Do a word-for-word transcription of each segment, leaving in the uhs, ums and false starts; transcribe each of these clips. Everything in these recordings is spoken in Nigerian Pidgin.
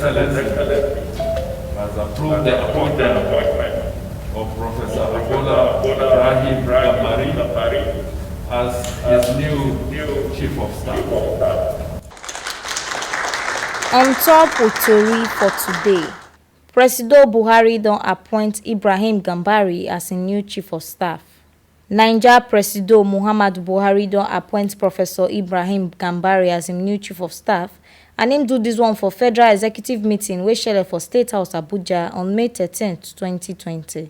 Excellency has approved the appointment of Professor Abola Ibrahim Gambari as his new Chief of Staff. On top with tori for today, Presido Buhari don appoint Ibrahim Gambari as im new chief of staff. Naija Presido Muhammadu Buhari don appoint Professor Ibrahim Gambari as im new chief of staff, and im do dis one for federal executive meeting wey shele for State House Abuja on May thirteen, twenty twenty.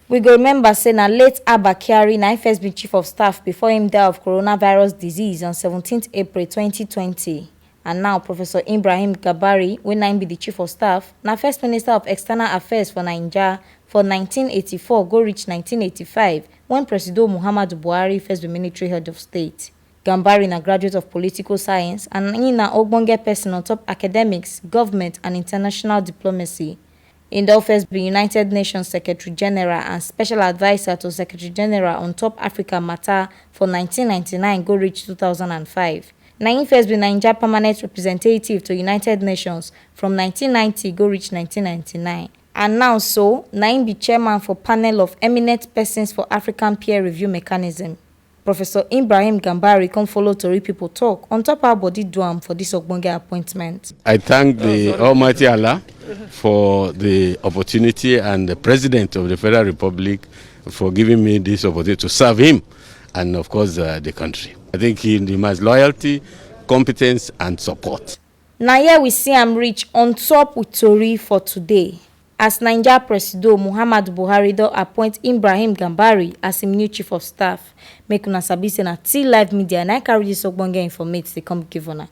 We go remember say na late Abba Kyari na im first be chief of staff before im die of coronavirus disease on seventeen April twenty twenty. And now Professor Ibrahim Gambari, wey na im be di chief of staff, na first minister of external affairs for Naija for nineteen eighty-four go reach nineteen eighty-five, when Presido Muhammadu Buhari first be military head of state. Gambari na graduate of political science and im na ogbonge person on top academics, government and international diplomacy. Im don first be United Nations Secretary General and special adviser to Secretary General on top Africa matter for nineteen ninety-nine go reach two thousand and five. Na im first be Naija permanent representative to United Nations from nineteen ninety go reach nineteen ninety-nine. And now so, na im be chairman for panel of eminent persons for African peer review mechanism. Professor Ibrahim Gambari come follow tori pipo tok on top how body do am for dis ogbonge appointment. I thank the Almighty Allah for the opportunity and the President of the Federal Republic for giving me this opportunity to serve him and, of course, uh, the country. I think he demands loyalty, competence, and support. Na here we see am reach on top with tori for today. As Naija Presido Muhammadu Buhari don appoint Ibrahim Gambari as im new chief of staff, make una sabi say na T Live Media na im carry dis ogbonge informate dey come give una.